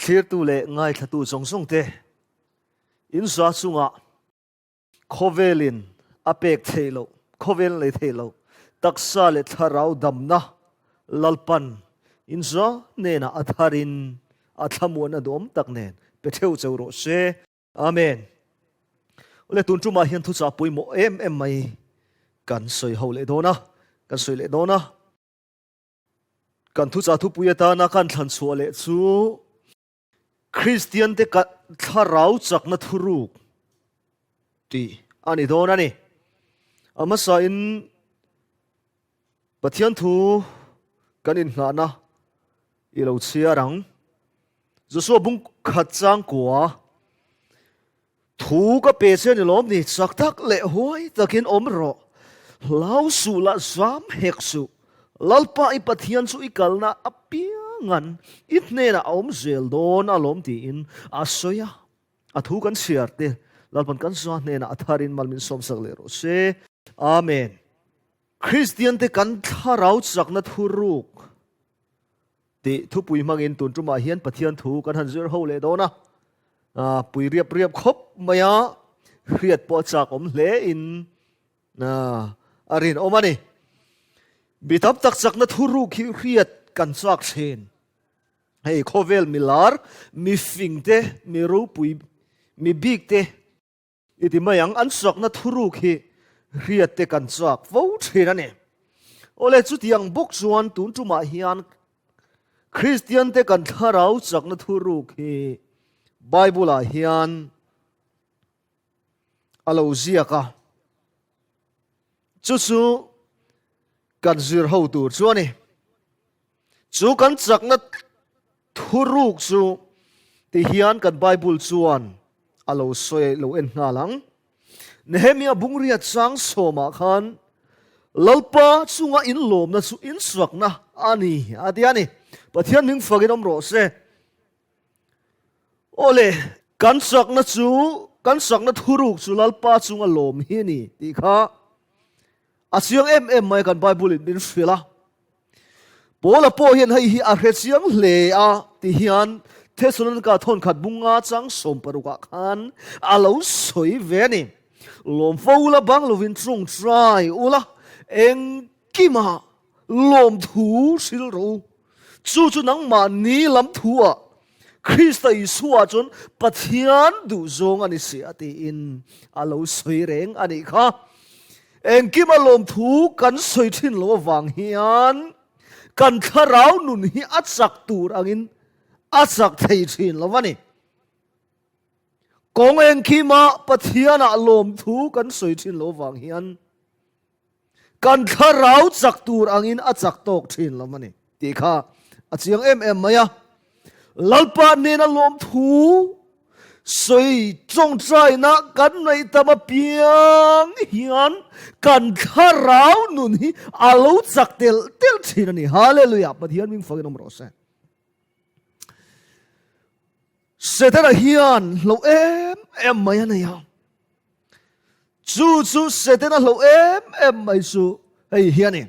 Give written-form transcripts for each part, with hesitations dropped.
Thlirtu leh ngaithlatu zawng zawng te in za chungah khawvelin a pek theih loh, khawvel lei theih loh taksa leh thlarau damna Lalpan in za hnenah a tharin a thlamuan a duhawm tak nen pe theuh cheu rawh se. Amen. Ule tun tumah hian thuchah pawimawh em em mai kan sawi ho leh dawn a, kan sawi leh dawn a. Kan thuchah thupui atana kan thlan chhuah leh chu Kristian te ka thlarau chakna thuruk tih a ni dawn a ni. A hmasa in Pathian thu kan innghahna i lo chhiar ang. Joshua bung khat chang kua Thu ka pe che ni lawm ni, chak tak leh huai takin awm rawh. Hlau suh la zam hek suh. Lalpa i Pathian chu i kalna apiangan i hnenah a awm zel dawn alawm tiin a sawi a. A thu kan chhiar te Lalpan kan za hnenah a tharin mal min sawmsak leh rawh se. Amen. Kristian te kan thlarau chakna thuruk Tih thupui hmangin tun tumah hian Pathian thu kan han zir ho leh dawn a, pui riap riap khawp mai a, hriat pawh a chak awm hle in a rinawm a ni. Mi tam tak chakna thuruk hi hriat kan chak thin. Hei khawvel mi lar, mi fing te, mi ropui, mi bik te I ti mai ang, an sakna thuruk hi hriat te kan chak fo thin a ni. Awle, chutiang bawk chuan tun tumah hian Kristian te kan thlarau chakna thuruk hi Bible ah hian a lo ziak a, chu chu kan zir ho tur chu a ni. Chu kan chakna thuruk chu ti hian kan Bible chuan a lo sawi lo en nghal ang. Nehemia bungriat chang sawmah khan Lalpa chunga inlawmna chu insakna a ni a ti a ni. Pathian hming fakin awm rawh se. Awle, kan sakna chu kan sakna thuruk chu Lalpa chunga lawm hi a ni tih kha a chiang em em mai kan Bible in min hrilh a. Paula pawh hian hei hi a hre chiang hle a ti hian Thesalonika thawnkhat bunga chang sawmparukah khan a lo sawi ve a ni. Lawm fo ula bang lovin tawngtai ula, engkimah lawmthu hril rawh u. Chu chu nangmahni lam thuah Krista Isua chuan Pathian duhzawng a ni si a tiin a lo sawi reng a nih kha. Engkima lawmthu kan sawi thin lo avang hian kan thlarau nun hi a chak tur angin a chak thei thin lo a ni. Kawng engkima Pathianah lawmthu kan sawi thin lo avang hian Kan thlarau chak tur angin a chak tawk thin lo a ni tih kha a chiang em em mai a. Lalpa nena lawmthu sawi tawngtaina kan neih tam apiang hian kan thlarau nun hi a lo chak telh telh thin a ni. Hallelujah! Pathian ming fakin awm rawh se. Setana hian hloh em em mai a nei a. Chu chu Setana hloh em em mai chu hei hi a ni.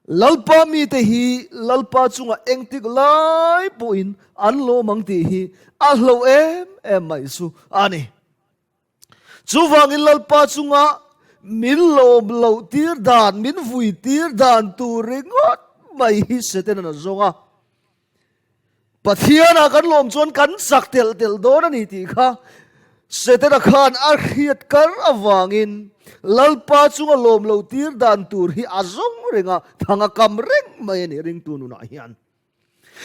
Lalpa mite hi Lalpa chungah engtik lai pawhin an lawm ang tih hi a hloh em em mai chu a ni. Chuvangin Lalpa chunga min lawm loh tir dan, min vui tir dan tur ringawt mai hi Setana'n a zawng a. Pathianah kan lawm chuan kan chak telh telh dawn a ni tih kha Setana khan a hriat kar avangin Lalpa chunga lawm loh tir dan tur hi a zawng reng a, thang a kam reng mai a ni ringtu nunah hian.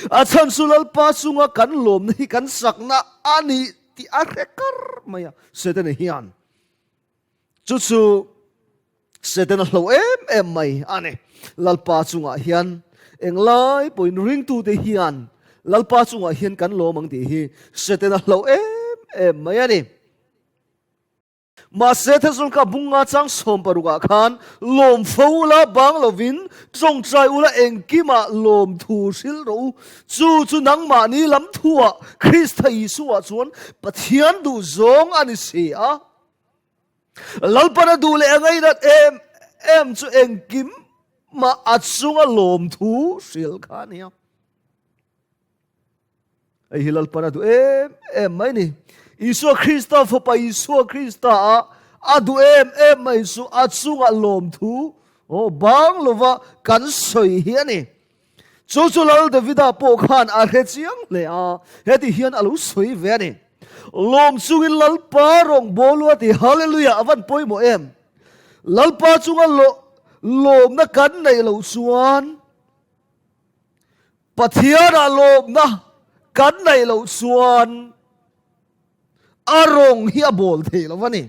A chhan chu Lalpa chunga kan lawmna hi kan sakna a ni tih a hre kar mai a Setana hian. Chu chu Setana hlo em em mai a ni. Lalpa chungah hian englai pawhin ringtute hian Lalpa chungah hian kan lawm ang tih hi Setana hlo em em mai a ni. Mahse Thesalonika bunga chang 16ah khan lawm fo ula bang lovin tawngtai ula engkimah lawmthu hrilh rawh u. Chu chu nangmahni lam thuah Krista Isuah chuan Pathian duhzawng a ni si a. Lalpan a duh leh a ngainat em em chu engkim mah a chunga lawmthu hrilh kha a ni a. Hei hi Lalpan a duh em em mai ni. Isua Krista fapa Isua Krista a a duh em em mai chu a chungah lawmthu aw bang lova kan sawi hi a ni. Chu chu Lal Davida pawh khan a hre chiang hle a, heti hian a lo sawi ve a ni. Lawm chungin Lalpa rawngbawlu a ti, Hallelujah, a van pawimawh em! Lalpa chunga lawmna kan neih loh chuan Pathianah lawmna kan neih loh chuan a rawng hi a bawl thei lo a ni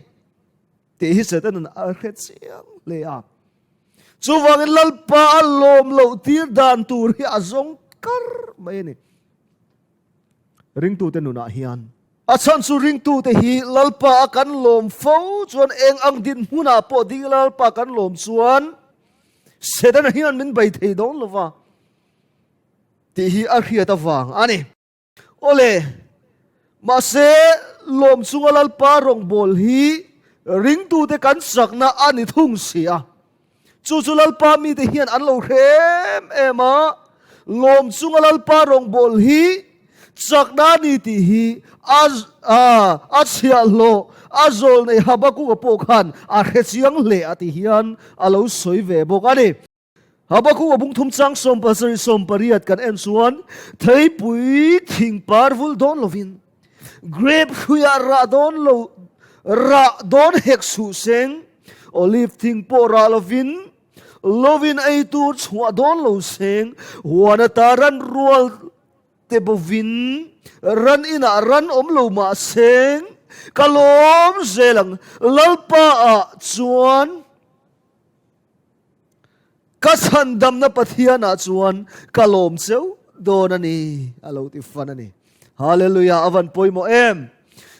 tih hi Satan a hre chiang hle a. Chuvangin Lalpa a lawm loh tir dan tur hi a zawng kar mai a ni. Ringtute nunah hian a chhan chu ringtute hi Lalpa a kan lawm fo chuan eng ang dinhmunah pawh ding Lalpa kan lawm chuan Setana hian min bei thei dawn lo va tih hi a hriat avang a ni. Awle, mahse lawm chunga Lalpa rawngbâwl hi ringtute kan chakna a ni thung si a. Chu chu Lalpa mite hian an lo hre em em a, lawm chunga Lalpa rawngbâwl hi chakna a ni tih hi a a chhiahhlawh a zawl nei Habakuka pawh khan a hre chiang hle a ti hian a lo sawi ve bawk a ni. Habakuka bung thum chang 77 80 kan en chuan theipui thing par vul dawn lovin grape hruiah rah dawn lo rah dawn hek suh seng olive thing pawh rah lovin lovin ei tur chhuah dawn lo seng huan ata ran rual te bovin ran inah ran awm lo mah seng ka lawm zel ang Lalpa ah chuan Ka chhandamna Pathianah chuan ka lawm cheu dawn a ni, a lo ti fan a ni. Hallelujah, a van pawimawh em!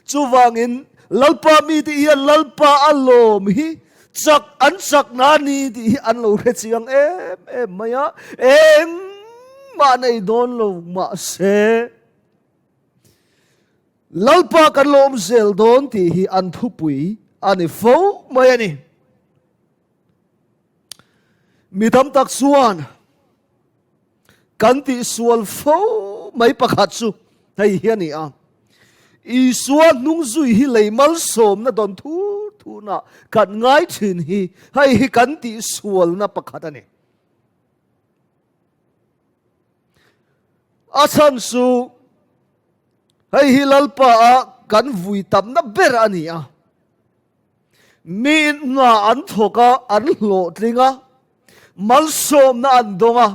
Chuvangin Lalpa mite hian Lalpa a lawm hi chak an chakna a ni tih hi an lo hre chiang em em mai a, engmah nei dawn lo mahse Lalpa kan lawm zel dawn tih hi an thupui a ni fo mai a ni. Mi tam tak chuan kan tihsual fo mai pakhat chu hei hi a ni a, Isua hnung zui hi lei malsawmna dawn thur thurna kan ngai thin hi hei hi kan tihsualna pakhat a ni. A chhan chu hei hi Lalpa a kan vui tamna ber a ni a. Mi hna an thawk a, an hlawhtling a, malsawmna an dawng a,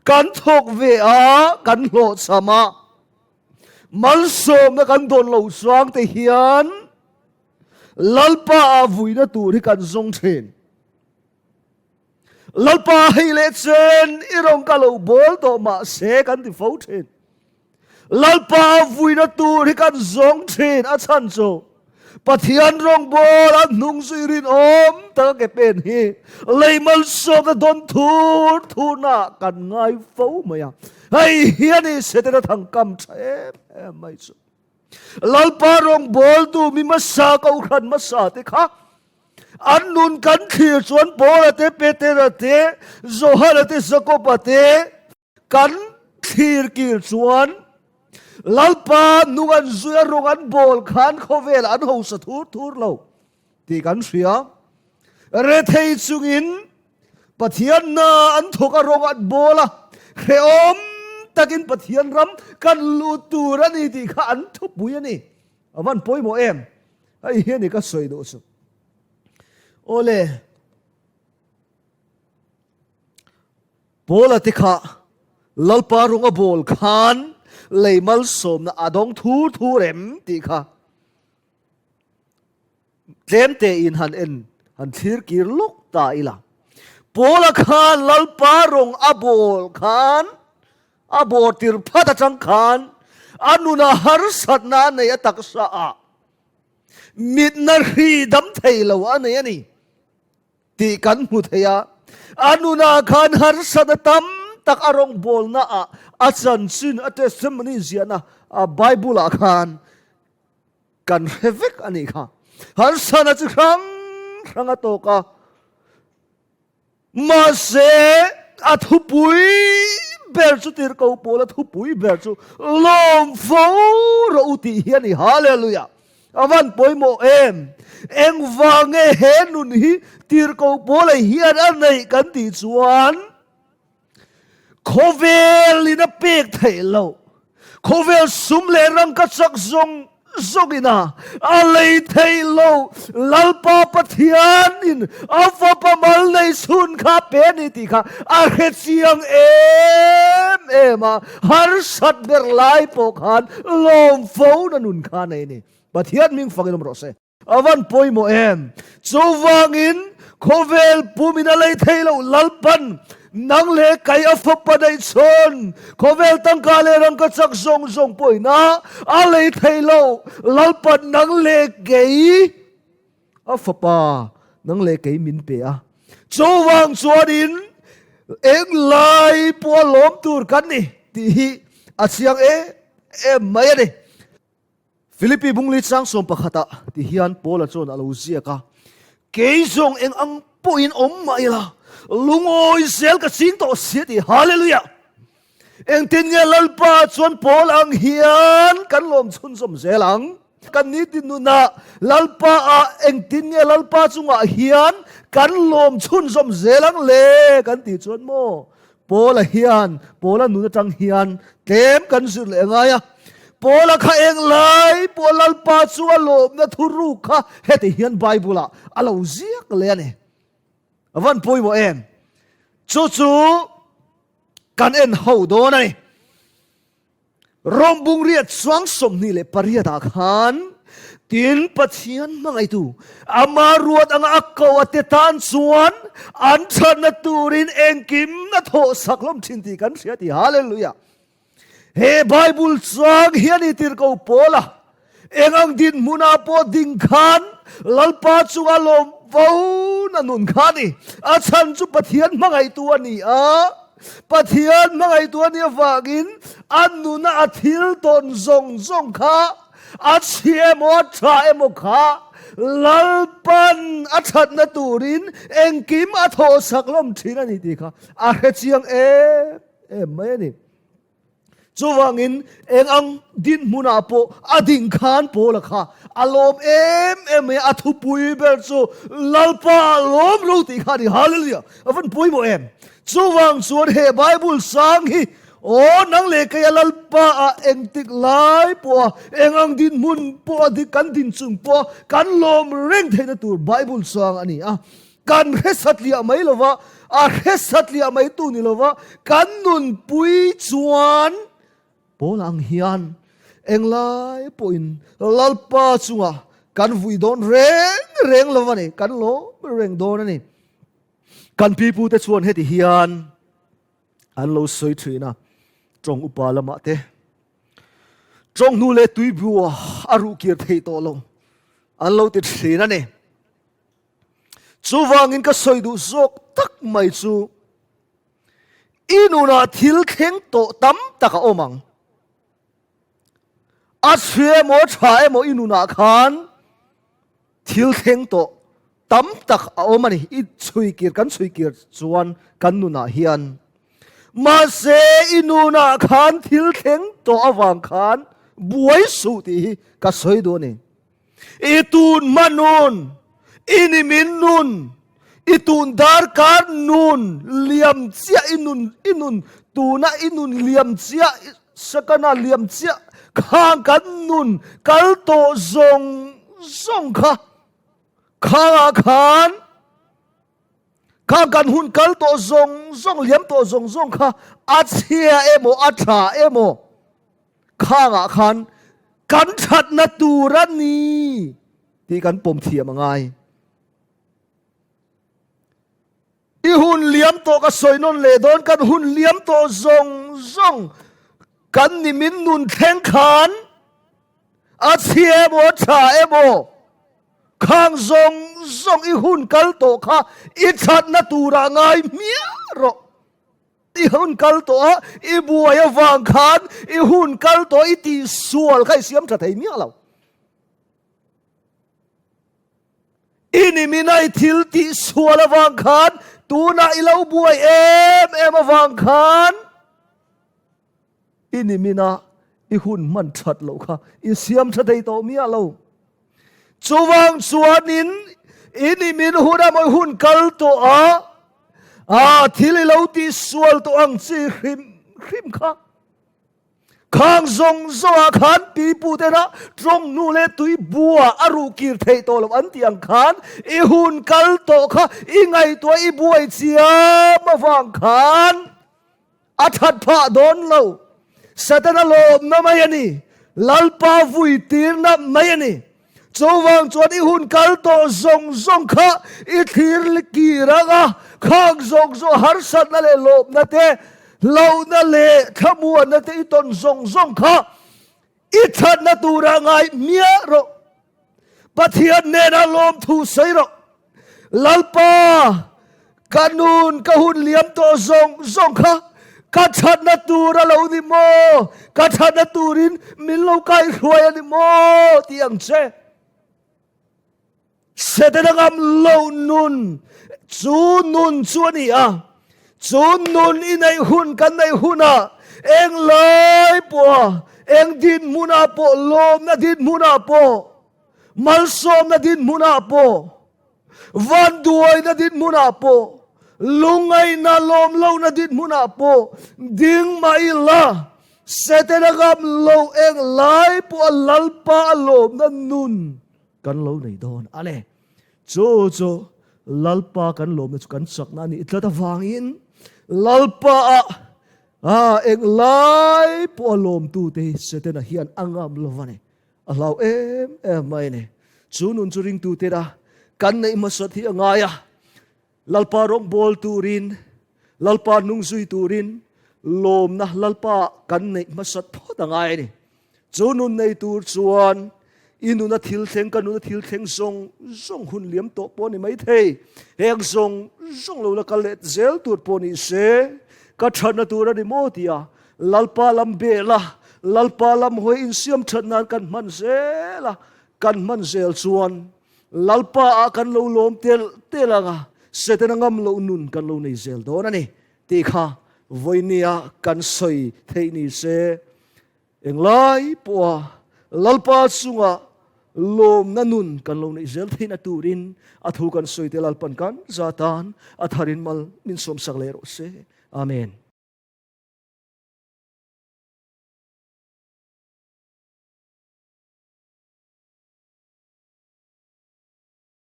kan thawk ve a, kan hlawhchham a, malsawmna kan dawn lo chuang te hian Lalpa ah vuina tur hi kan zawng thin. Lalpa hei leh chen i rawn ka lo bawl tawh mahse kan ti fo thin. Lalpa vuina tur hi kan zawng thin a chhan chu Pathian rawngbâwl a hnung zui rinawm taka ke pen hi lei malsawmna dawn thur thurnaah kan ngai fo mai a. Hei hi a ni Setana thangkam tha em em mai chu. Lalpa rawngbâwltu mi hmasa kohhran hmasa te kha an nun kan thlir chuan Paula te, Petera te, Johana te, Jakoba te, Kan thlir kir chuan Lalpa nung an zui a rawng an bawl khan khawvel an hausa thur thur lo tih kan hria. Rethei chungin Pathian hna an thawk a rawng an bawl a, hrehawm takin Pathian ram kan lut tur a ni tih kha an thupui a ni. A van pawimawh em? Hei hi a ni ka sawi duh chu. Awle. Paula te kha Lalpa rung a bawl khan lei malsawmna a dawng thur thur em tih kha tlem tein han en han thlir kir lawk ta ila. Paula khan Lalpa rung a bawl khan a bawr tir phat atang khan a nuna harsatna a nei a taksa ah mitna hri dam thei lo a nei a ni. Tih kan hmu thei a, a nunah khan harsatna tam tak a rawngbawlna ah a chanchin, a testimony ziahna a Bible ah khan kan hre vek a nih kha. Harsatna chi hrang hrang a tawk a, mahse a thupui ber chu tirhkoh Paula thupui ber chu lawm fo rawh u tih hi a ni. Hallelujah! A van pawimawh em? Engvang nge he nun hi tirhkoh Paula hian a neih kan tih chuan khawvel in a pek theih loh, khawvel sum leh rangka chak zawng zawng ina a lei theih loh Lalpa Pathian in a fapa mal nei chhun kha a pe a ni tih kha a hre chiang em em a, harsat ber lai pawh khan lawm fo na nun kha a nei a ni. Pathian hming fak in awm rawh se. A van pawimawh em? Chuvangin khawvel pumin a lei thei loh Lalpan nang leh kai a fapa daih chhawn khawvel tangka leh rangka chak zawng zawng pawhina a lei thei loh Lalpan nang leh kei a fapa nang leh kei min pe a. Chuvang chuanin eng lai pawh a lawm tur kan ni tih hi a chiang em em mai a ni. Philippi bungli chang sawm pakhatah ti hian Paula chuan a lo ziak a, Kei zawng eng ang pawhin awm mah ila, lungawi zel ka ching tawh si a ti. Hallelujah! Engtin nge Lalpa chuan Paul ang hian kan lawm chhunzawm zel ang? Kan nitin nunah Lalpa ah engtin nge Lalpa chungah hian kan lawm chhunzawm zel ang le kan tih chuan maw? Paula hian, Paula nun atang hian tlem kan zir leh ngai a. Paula kha eng lai pawh Lalpa chu a lawmna thuruk kha heti hian Bible-ah a lo ziak leh a ni. A van pawimawh em? Chu chu kan en ho dawn a ni. Rom bungriat chuang 28 ah khan tin Pathian hmangaihtu ama ruat anga a ko a te tan chuan an thatna turin engkim a thawh sak hlawm thin tih kan hria ti. Hallelujah! He Bible chuang hian i tirhko pawl a, eng ang dinhmunah pawh ding khan Lalpa chunga lawm vo na nun kha a ni. A chhan chu Pathian hmangaihtu a ni a. Pathian hmangaihtu a nih avangin a nuna a thil tawn zawng zawng kha a chhia emaw a tha emaw kha Lalpan a thatna turin engkim a thawhsak hlawm thin a ni tih kha a hre chiang em em mai a ni. Chuvangin eng ang dinhmunah pawh a ding khan Paula kha a lawm em em mai a, a thupui ber chu Lalpa a lawm lo tih kha a ni. Hallelujah! A van pawimawh em! Chuvang chuan he Bible sang hi aw nang leh keia Lalpa ah engtik lai pawha eng ang dinhmun pawha dik kan din chung pawha kan lawm reng theihna tur Bible sang a ni a. Kan hre satliah mai lova, a hre satliah mai tu ni lova, kan nunpui chuan Paul ang hian englai pawhin Lalpa chunga kan vui dawn reng reng lo a ni, kan lawm reng dawn a ni. Kan pipute chuan heti hian an lo sawi thin a, tawng upa lamah te tawng hnu leh tuibua a ruh kir theih tawh lo an lo ti thin a ni. Chuvangin ka sawi duh zawk tak mai chu i nunah thil thleng tawh tam tak a awm ang. A chhia emaw tha emaw i nunah khan thil thleng tawh tam tak a awm a ni. I chhuikir kan chhuikir chuan kan nunah hian. Mahse i nunah khan thil thleng tawh avang khan buai suh tih hi ka sawi duh a ni. I tun hma nun, i nimin nun, i tun darkar nun liam chiah i nun, i nun tuna i nun liam chiah, second-a liam chiah khang kan nun kal tawh zawng zawng kha khangah khan khang kan hun kal tawh zawng zawng liam tawh zawng zawng kha a chhia emaw a tha emaw Khangah khan kan thatna tur a ni tih kan pawm thiam a ngai. I hun liam tawh ka sawi nawn leh dawn, kan hun liam tawh zawng zawng kan ni min nun thleng khan a chhia emaw a tha emaw khang zawng zawng i hun kal tawh kha i thatna turah ngai hmiah rawh. I hun kal tawh a, i buai avang khan i hun kal tawh i tihsual kha i siam tha thei miah lo. I nimina i thil tihsual avang khan tunah i lo buai em em avang khan. I nimina i hun hman that loh kha i siam tha thei tawh miah lo. Chuvang chuanin i nimin huna mawi hun kal tawh a, a thil i lo tih sual tawh ang chi hrim hrim kha. Khang zawng zawngah khan pipu tena tawng nu leh tui bua a ruh kir theih tawh loh an tih ang khan i hun kal tawh kha i ngaihtuah i buai chiam avang khan a that phah dawn lo. Satana lawmna mai a ni. Lalpa vui tirna mai a ni. Chuvang chuan i hun kal tawh zawng zawng kha i thlir kir ang a, khang zawng zawng harsatna leh lawmna te, hlauhna leh thlamuanna te i tawn zawng zawng kha i thatna tura ngai miah rawh. Pathian hnenah lawmthu sawi rawh. Lalpa, ka nun ka hun liam tawh zawng zawng kha ka thatna tur a lo ni maw? Ka thatna turin min lo kaihruai a ni maw? Tih ang che. Setana ngam lo nun chu nun chu a ni a. Chu nun i neih hun kan neih hunah eng lai pawha eng dinhmunah pawh lawmna dinhmunah pawh Malsawmna dinhmunah pawh, vanduaina dinhmunah pawh, lungaina lawmlohna dinhmunah pawh ding mah ila, Setana ngam lo eng lai pawh a Lalpa a lawmna nun kan lo nei dawn a ni. Chu chu Lalpa kan lawmna chu kan chakna a nih tlat avangin Lalpa ah eng lai pawh a lawmtute hi Setana hian a ngam lo a ni. A hlau em em mai a ni. Chu nun chu ringtu tena kan neih hmasat hi a ngai a. Lalpa rawngbawl turin, Lalpa hnung zui turin lawmna Lalpa kan neih hmasat phawt a ngai a ni. Chu nun nei tur chuan i nuna thil thleng, ka nuna thil thleng zawng zawng hun liam tawh pawh a ni maithei. Heng zawng zawng lo la kal leh zel tur pawh ni se, ka thatna tur a ni maw tia Lalpa lam bel a, Lalpa lam hawi insiam that nan kan hman zel a, kan hman zel chuan Lalpa ah kan lo lawm tel tel ang a, Setana ngam loh nun kan lo nei zel dawn a ni tih kha vawinia kan sawi theih ni se. Englai pawha Lalpa chunga lawmna nun kan lo neih zel theihna turin a thu kan sawi te Lalpan kan za tan a tharin mal min sawmsak leh rawh se. Amen.